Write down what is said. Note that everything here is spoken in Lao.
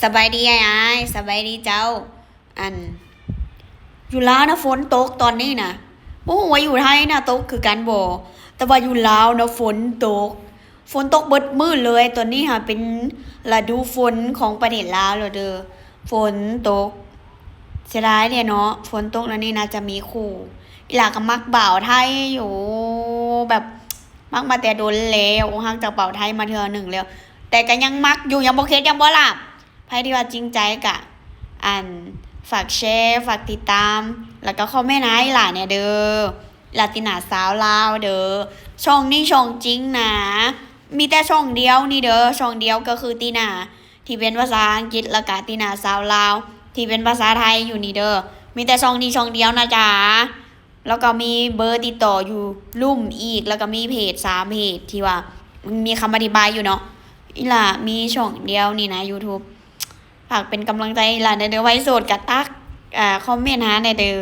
ສະບາຍດີອ້າຍໆ ສະບາຍດີເຈົ້າ. ອັນ ຢູ່ລາວນະຝົນຕົກຕອນນີ້ນະ ບໍ່ຮູ້ວ່າຢູ່ໄທນະຕົກຄືກັນບໍ່ ແຕ່ວ່າຢູ່ລາວນະຝົນຕົກ ຝົນຕົກເບິດມື້ເລີຍ. ຕອນນີ້ຫາເປັນລະດູຝົນຂອງປະເທດລາວແລ້ວເດີ ຝົນຕົກ. ເສຍດາຍແທ້ເນາະ ຝົນຕົກແລ້ວນີ້ໜ້າຈະມີຄູ່. ອີ່ຫຼ້າກໍມັກບ່າວໄທຢູ່ ແບບ ມັກມາແຕ່ດົນແລ້ວ ອົກຫັກຈາກບ່າວໄທມາເທື່ອໜຶ່ງແລ້ວ ແຕ່ກໍຍັງມັກຢູ່ ຍັງບໍ່ເຂັດ ຍັງບໍ່ລາບ. ໃຜທີ່ວ່າຈິງໃຈກະ ອັນ ຝາກແຊ ຝາກຕິດຕາມ ແລ້ວກໍຄອມເມັນໃຫ້ຫຼາຍແດ່ເດີ ລາຕິນາຊາວລາວເດີ. ຊ່ອງນີ້ຊ່ອງຈິງນະ ມີແຕ່ຊ່ອງດຽວນີ້ເດີ ຊ່ອງດຽວກໍຄືຕີນາ ທີ່ເປັນພາສາອັງກິດ ແລ້ວກະຕີນາຊາວລາວ ທີ່ເປັນພາສາໄທຢູ່ນີ້ເດີ. ມີແຕ່ຊ່ອງນີ້ຊ່ອງດຽວນະຈ໊ະ ແລ້ວກໍມີເບີຕິດຕໍ່ຢູ່ລຸ່ມອີກ ແລ້ວກໍມີເພຈ ສາມເພຈທີ່ວ່າມີຄຳອະທິບາຍຢູ່ເນາະ. ອີ່ຫຼ້າມີຊ່ອງດຽວນີ້ນະ YouTube. ຝາກເປັນກຳລັງໃຈອີ່ຫຼ້າແດ່ເດີ ໃຜໂສດກໍທັກ ອ່າ ຄອມເມັນຫາແດ່ເດີ.